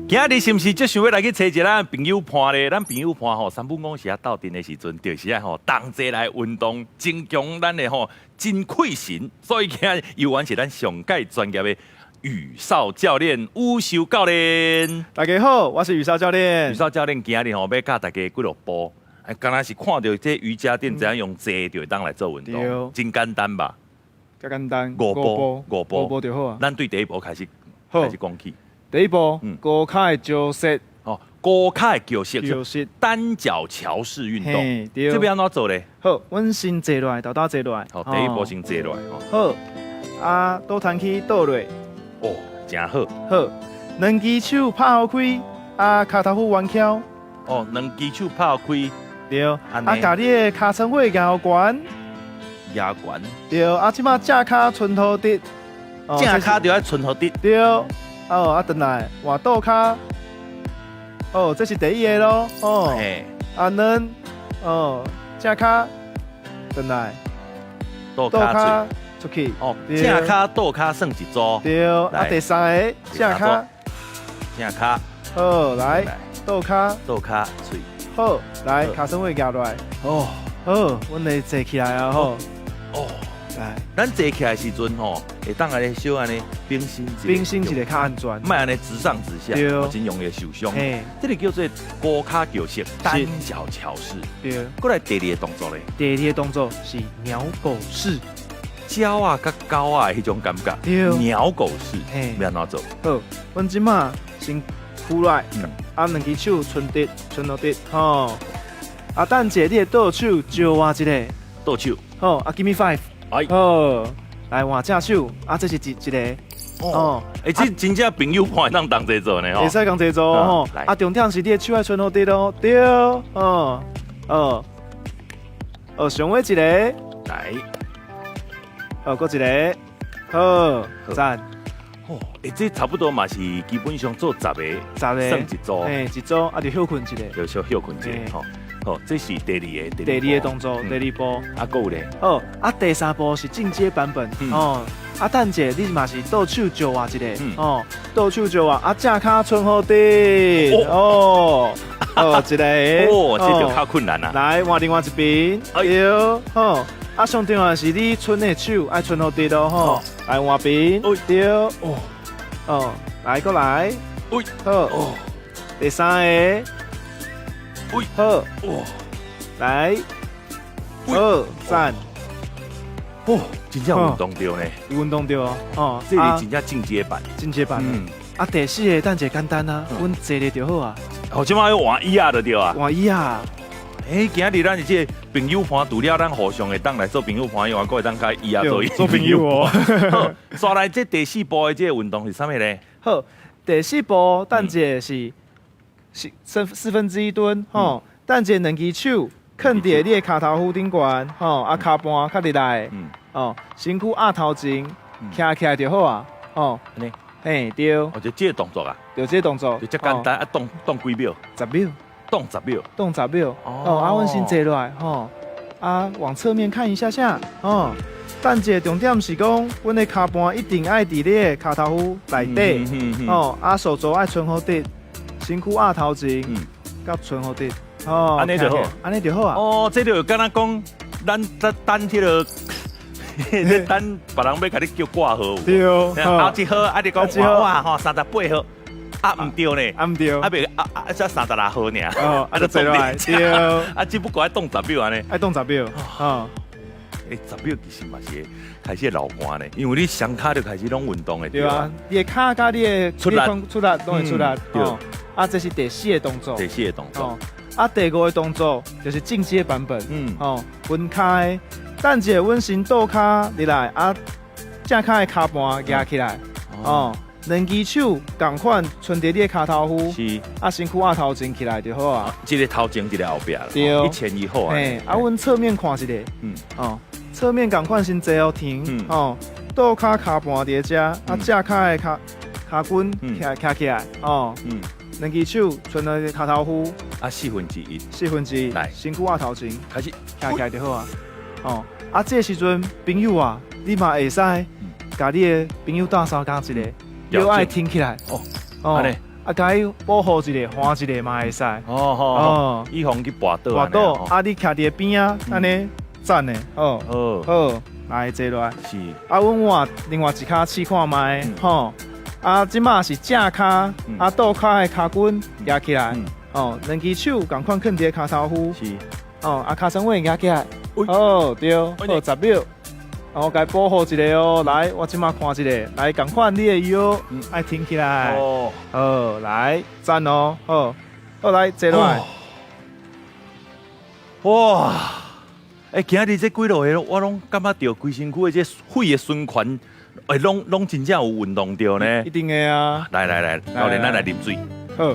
今仔日是毋是足想欲來去揣一个咱朋友伴咧？咱朋友伴吼，三不五時啊鬥陣的時陣，就是愛吼同齊來運動，增強咱的吼精氣神。所以今仔日猶原是咱上蓋專業的宇少教練，宇秀教練。大家好，我是宇少教練。宇少教練今仔日吼欲教大家幾落步，哎，敢若是看著這瑜伽墊怎樣用坐就會當來做運動，真簡單吧？較簡單，五步，五步，五步就好啊。咱對第一步開始開始講起。第一步，高跤的橋式。哦，高跤的橋式，橋式單腳橋式運動。這欲按怎做咧？好，阮先坐落來，沓沓坐落來。好，第一步先坐落來。好，啊，倒彈起倒落。哦，真好。好，兩支手拍予開，啊，跤頭趺彎翹。哦，兩支手拍開。對，啊，共你的尻川尾舉懸。舉懸。對，啊，這擺正跤伸予直。正跤就愛伸予直。對。哦，啊，轉來換倒跤。哦，這是第一个囉。哦，啊，兩，哦，正跤，轉來，倒跤出去。哦，正跤倒跤算一組。對，啊，第三个正跤，正跤。好，來，倒跤，倒跤喙。好，來，尻川尾舉落來。哦，好，阮來坐起來啊，好。哦，來，咱坐起來時陣吼，會當按呢小按呢平身一平身一下較安全，莫按呢直上直下，真容易受傷。這個叫做高跤橋式單腳橋式。對。過來第二个動作咧？第二个動作是鳥狗式，鳥仔佮狗仔的彼種感覺。對。鳥狗式，欲按怎做？好，阮這擺先屈來，啊，兩支手伸直，伸予直，吼。啊，等者你的倒手招我一个，倒手。好，啊，give me five。哎，好，來換正手，啊，這是一一个，哦，欸，這真正朋友伴會當同齊做呢，吼，會使同齊做吼，啊，重點是你的手愛伸予直哦，對，哦，哦，哦，上尾一个，來，好，閣一个，好，讚。哦，欸，這差不多嘛是基本上做十个，十个，算一組，嘿，一組，啊，就歇睏一个，就小歇睏一个，吼。哦，這是第二个，第二个動作，第二步。啊，閣有咧？好，啊，第三步是進階版本，哦，啊，等者你嘛是倒手招我一个，哦，倒手招我，啊，正跤伸予直，哦，哦，一個，哦，這就較困難啦。來，換另外一邊，對，好，啊，上重要的是你伸的手愛伸予直哦，吼，來換邊，對，哦，哦，來，閣來，喂，好，哦，第三个。喂，好，哇，來，好，讚，哦，真正有運動著呢，有運動著哦，哦，這是真正進階版，進階版，嗯，啊，第四个等一下簡單啊，阮坐咧就好啊，哦，這擺欲換椅仔就對啊，換椅仔，欸，今日咱這個朋友伴除了咱互相會當來做朋友伴以外，閣會當共椅仔做做朋友哦。好，煞來這第四步的這個運動是啥物咧？好，第四步等一下是。是四分之一蹲，吼，等者兩支手囥佇你的跤頭趺頂懸，吼，啊，跤盤較入來，哦，身軀壓頭前，徛起來就好啊，吼，嘿，對，哦，就這個動作啊，就這個動作，就這簡單，啊，動動幾秒？十秒，動十秒，動十秒，哦，啊，阮先坐落來，吼，啊，往側面看一下下，哦，等者重點是講，阮的跤盤一定愛佇你的跤頭趺內底，哦，啊，手肘愛伸予直。身軀壓頭前，佮伸予直，哦，按呢就好，按呢就好啊。哦，這就敢若講，咱在等彼个，咧等別人欲共你叫掛號。對，後一號，啊你講哇哇吼，38號，啊毋對呢，啊毋對，啊袂啊啊才36號爾。哦，啊就坐落來，對，啊只不過愛動十秒按呢，愛動十秒，哦。欸，十秒其實嘛是開始流汗呢，因為你雙跤就開始攏運動的。對啊，你的跤佮你的出力出力攏會出力。對。啊，這是第四个動作。第四个動作。啊，第五个動作就是進階版本。哦，分開，等者阮先倒跤入來，啊，正跤的跤盤舉起來。哦，兩支手仝款伸佇你的跤頭趺。是。啊，身軀壓頭前起來就好啊。一个頭前，一个後壁。對。一前一後啊。嘿，啊，阮側面看一下。哦。側面仝款先坐予挺，哦，倒跤跤盤佇遮，啊，正跤的跤跤筋徛徛起來，哦，兩支手伸佇跤頭趺，啊，四分之一，四分之一，來，身軀壓頭前，開始徛起來就好啊，哦，啊，這個時陣朋友啊，你嘛會使共你的朋友鬥相共一下，腰愛挺起來，哦，哦，啊，共伊保護一下，換一下嘛會使。哦，預防去跋倒。跋倒，啊，你徛佇邊仔，按呢讚的，好，好，來坐落來。是。啊，阮換另外一跤試看覓，吼。啊，這馬是正跤，啊，倒跤的跤筋舉起來，哦，兩支手仝款囥佇跤頭夫。是。哦，啊，跤身尾舉起來。哦，對，好，10秒。我共保護一下哦，來，我這馬看一下，來，仝款你的腰愛挺起來。哦，好，來，讚哦，好，好來，坐落來。哇！欸，今仔日這幾落個，我攏感覺著規身軀的這血的循環，欸，攏攏真正有運動著呢。一定的啊！來來來，教練，咱來啉水。好。